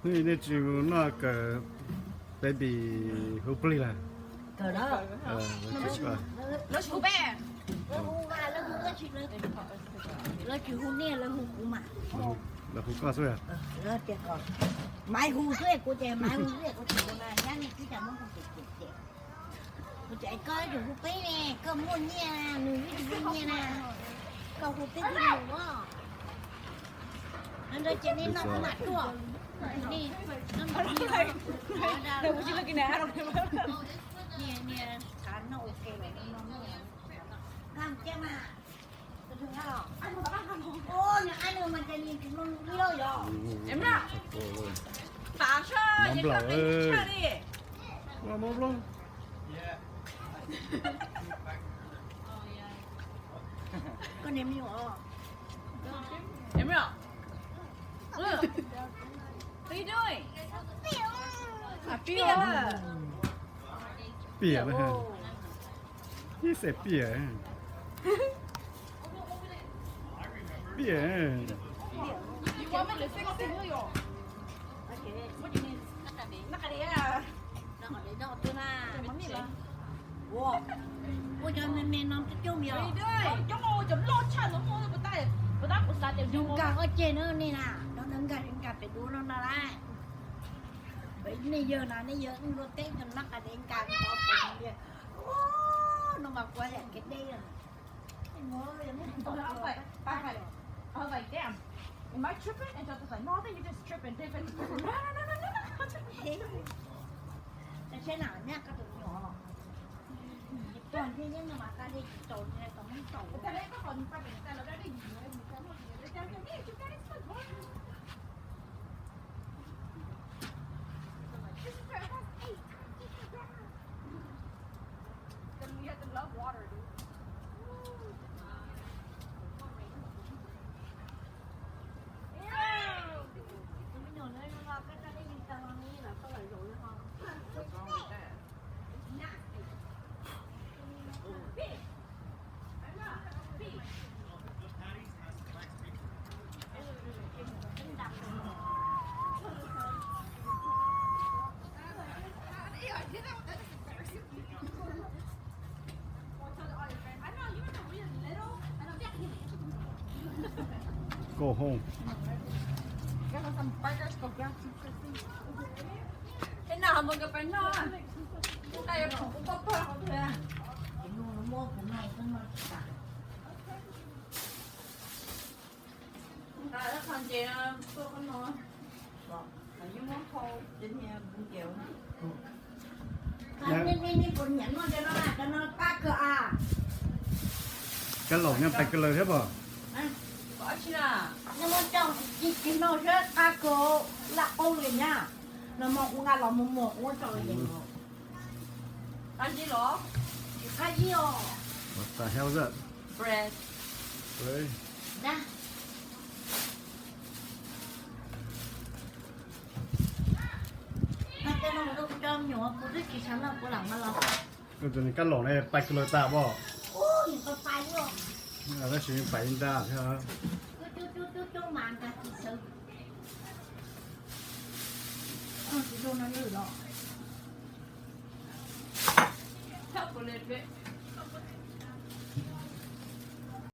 Nej tsis noj kawm baby hu plig lawm? Lawv tsis hu nej, lawv hu kuv mas. Lawv hu koj xwb. Maiv hu xwb, kuv ces maiv hu xwb, kuv tsis hu na, nyab nej twb cas muab kuv cem cem cem. Kuv cem koj yuav hu peb ne, koj muaj nyiaj na, nws yeej tsis muaj nyiaj na, koj hu peb twb mus os. Nrog ces nej noj koj mam tuaj. Niag tshav noj ua ke lawm no, no, no. Nqa mus cia mas. Ua, nws ai nws mas ces nws tsis mloog li lauj yog. Mov nplaum, mov nplaum. Koj niam me nyuam. Piam na. Ib xeem piam. Piam. Ua cov me me no coob coob yog. Nkag ua ceg no nej na, no nkag nkag pem dua no no lauj. Nej yawg na, nej yawg wb luaj teb cov nab qa dev nkag no pem, no mas kuv yam kev deb. I was like, damn, am I tripping? And Jonathan's like, no, I think you're just tripping. David's like, no, no, no, no, no, no. Tag lej koj qhov nws pab pem tas los dab dej yim no, yim tas muab tau. This is her house, eight times different. Go home. Kab laum nyaj pais kawg lawm thiab pom. Qab kawg, lam qau li nyab. Nag hmo kuv nqa los mus muag kuv muab tso los yeej. Qab zib los? Qab zib os. What the hell is that? Bread. Bread. Kab laum ne pais kawg lawm tas pom. Tab sis pais ntag thiab.